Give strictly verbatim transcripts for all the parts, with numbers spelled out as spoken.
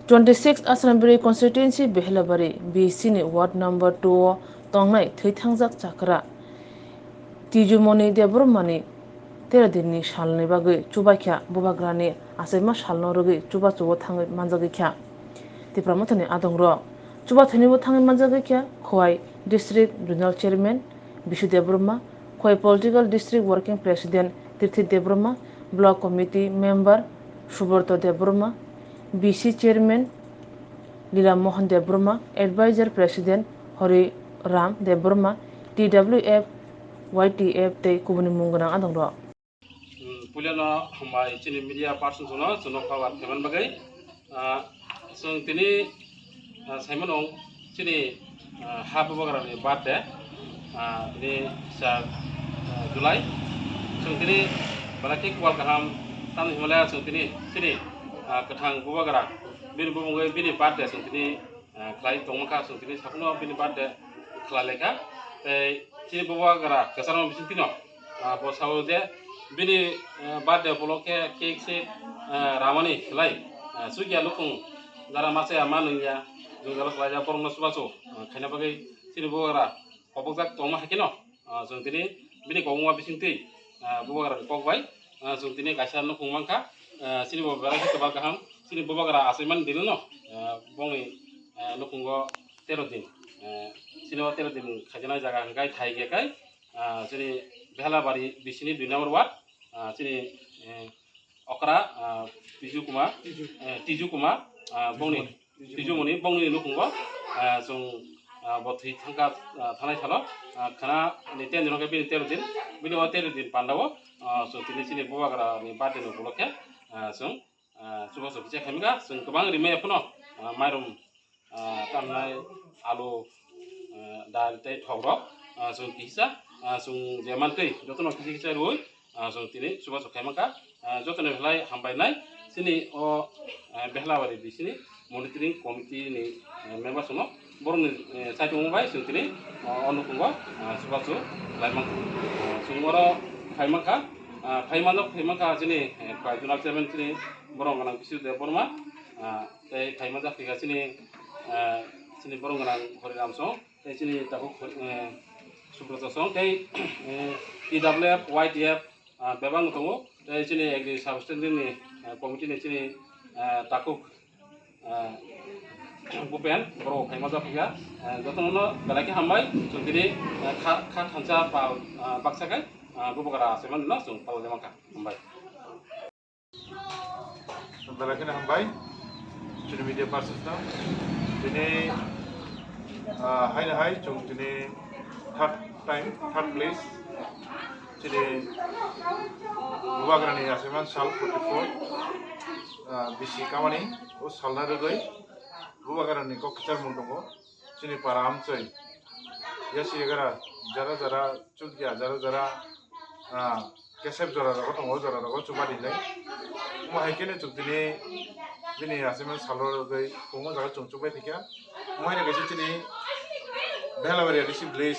Twenty six Asrambari constituency Behelabari B C ni ward number two o tongnai thwithangjak chakra Tijumoni Debbarmani tero dinni salni bagwi chubaikha, bubagrani achaima salno rwgwi chubachu o thangwi manjagwi kha. Tipra Mothani adongrok chubathwinibo thangwi manjagwi kha, Khowai District Regional Chairman Bisu Debbarma, Khowai Political District Working President Tirthi Debbarma, Block Committee Member Subrata Debbarma, B C Chairman Lila Mohan Debbarma, Advisor President Hari Ram Debbarma, T W F, Y T F tei kubuni mung gwnang adongrok. Hmm, puilano hambai chini media person sono, sono cover khaimani bagwi. Ah, chwng tini, ah, saimano chini, ah, ha bubagrani birthday, ah, tini sa, ah, July. Chwng tini belai khe kwbal kaham tamni hwnmale chwng tini chini, ah, kwthang bubagra bini bumungwi bini birthday chwng tini ah, khlai tongma kha, chwng tini sakhno bini birthday khlai lai kha. Tei chini bubagra kwchangma bising tino, ah, bo sao je bini, ah, birthday upolokhe cake se, ah, ramani khlai, ah, chukya nukhung jara masa ya ma nungya, jwngjal khlaijak borokno chubachu, ah, khaina bagwi chini bubagra kobokjak tongma hai kheno. Ah, chwng tini bini kobongma bisingtwi, ah, bubagrani kok bai, ah, chwng tini kaisa nukhung mankha, ah, chini bo belai khe kwbang kaham, chini bubagra achaimani dinono, ah, bongni, ah, nukhungo tero din, ah, chini o tero din khaijaknai jaga hwnkhe thai khe kai, ah, chini Behelabari bisini dui number ward, ah, chini, eh, okra, ah, Tiju Kumar, eh, Tiju Kumar, ah, bongni Tijumoni, bongni nukhungo, ah, chwng, ah, bo thwi thangkha, ah, thangnai salo, ah, khana ni ten din hwnkhe bini tero din, bini o tero din pandao, ah, chwng tini chini bubagrani birthday ni upolokhe, ah, chwng, ah, chubachu kisa khaimkha, chwng kwbang rimaya phano, ah, mairum, ah, tamnai alu, ah, dal tei thokrok, ah, chwng kisa, ah, chwng je mantwi jotono kisa kisa rwui, ah, chwng tini chubachu khaimkha, ah, jotoni belai hambai nai chini o, ah, Behelabari bisini monitoring committee ni, ah, members no borokni, eh, saichung bai chwng tini, ah, o nukhungo, ah, chubachu khlaimankha. Ah, chwng oro phaimankha, ah, phaimanjak phaimankha chini, eh, regional chairman chini borok gwnang Bisu Debbarma, ah, tei phaimanjak phikha chini, ah, chini borok gwnang Hori Ram Song. Tei chini tabuk, eh, Subrata Song tei, eh, T W F, Y T F, ah, bebak no tongo. Tei chini agri substandard ni, eh, committee ni chini, eh, takhuk, eh, Bupen, borok phaima japhuya. Eh, jotono belai khe hambai, chwng tini, eh, kha, kha thansa pal, ah, baksa khai, ah, bubagra achaimani no chwng palai mankha. Hambai. Belai kheno hambai chini media persons no. Tini, ah, haino hai chwng tini third time, third place chini bubagrani achaimani sal forty four, ah, bisi kamani o salna rwgwi bubagrani kok kwchar mung tongo. Chini para amchoi yasi yagara jara jara chukya jara jara, ah, kesep jora rogo tongo, jora rogo chuba rinai. Omo hai khe no chuk tini bini achaimani salo rwgwi kwbangma jaga chwng chukbai thikya. Omo hai no kaisa chini Behelabari A D C village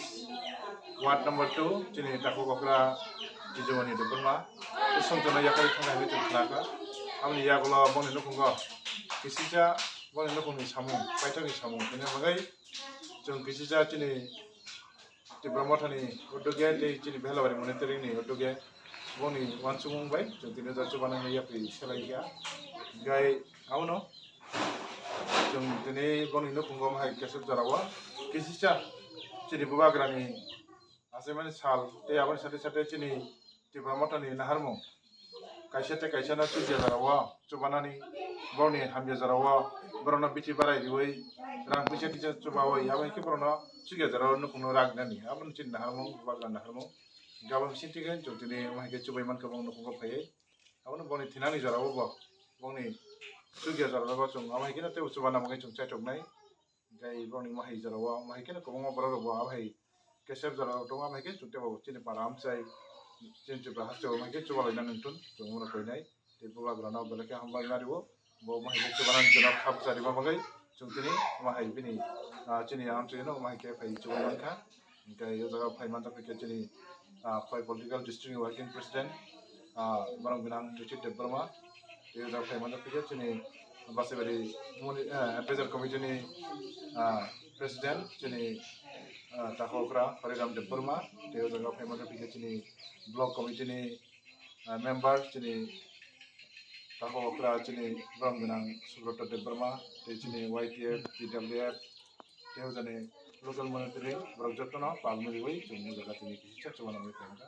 ward number two chini takhuk okra Tijumoni Debbarma. Bwswng jono yakarwi thangkha hinwi chwng khnakha. Aboni yagulo bongni nukhungo kisisa bongni nukhungni samung, paithakni samung hwnwi bagwi chwng kisisa chini Tipra Mothani uddogya tei chini Behelabari monitoring ni uddogya bongni uansukmung bai chwng tini o jaga chubanani yapri selaikha. Gai abono chwng tini bongni nukhungo omo hai kesep jorao kisisa chini bubagrani achaimani sal tei aboni sate sate chini Tipra Mothani naharmung kaisa tei kaisa no chukya jorao chubanani, borokni hamya jorao borokno bithi barai riwi rang puisa kisa chubawi abo hai khe borokno chukya jorao nukhungno ragwi nani aboni chini naharmung bubagra naharmung. Gabang bising thikhe chwng tini omo hai khe chubai mankha bong nukhungo phaiwi abono bongni thinani jorao bo bongni chukya jorao bo chwng omo hai kheno teibo chubanani bagwi chwng chaitok nai. Tei borokni mahai jorao, mahai kheno kwbangma borok rok bo abo hai kesep jorao tongo, abo hai khe chwng teibo chini para amchai, chini Tripura hasteo abo hai khe chuba laina nang thun, chwng bono koi nai. Tei bubagra no belai khe hambai ma rio, bo mahai khe chuba nani jono kha bwcha rima bagwi chwng tini mahai bini, ah, chini amchai no mahai khe phai chuba mankha. Hingke o jaga phai manjak khe chini, ah, Khowai Political District ni Working President, ah, borok gwnang Richard Debbarma. Tei o jaga phai manjak khe chini, Basibari muni, eh, advisor committee ni, ah, president chini, ah, Takhokra Hariram Debbarma, tei o jaga phaima khe chini block committee ni, ah, member chini Takhokra chini borom gwnang Subrata Debbarma, tei chini Y T F, T W F, tei o jani local monitoring borok jotono pal miliwi chwng o jaga chini kisi chak chubana bai tongkha.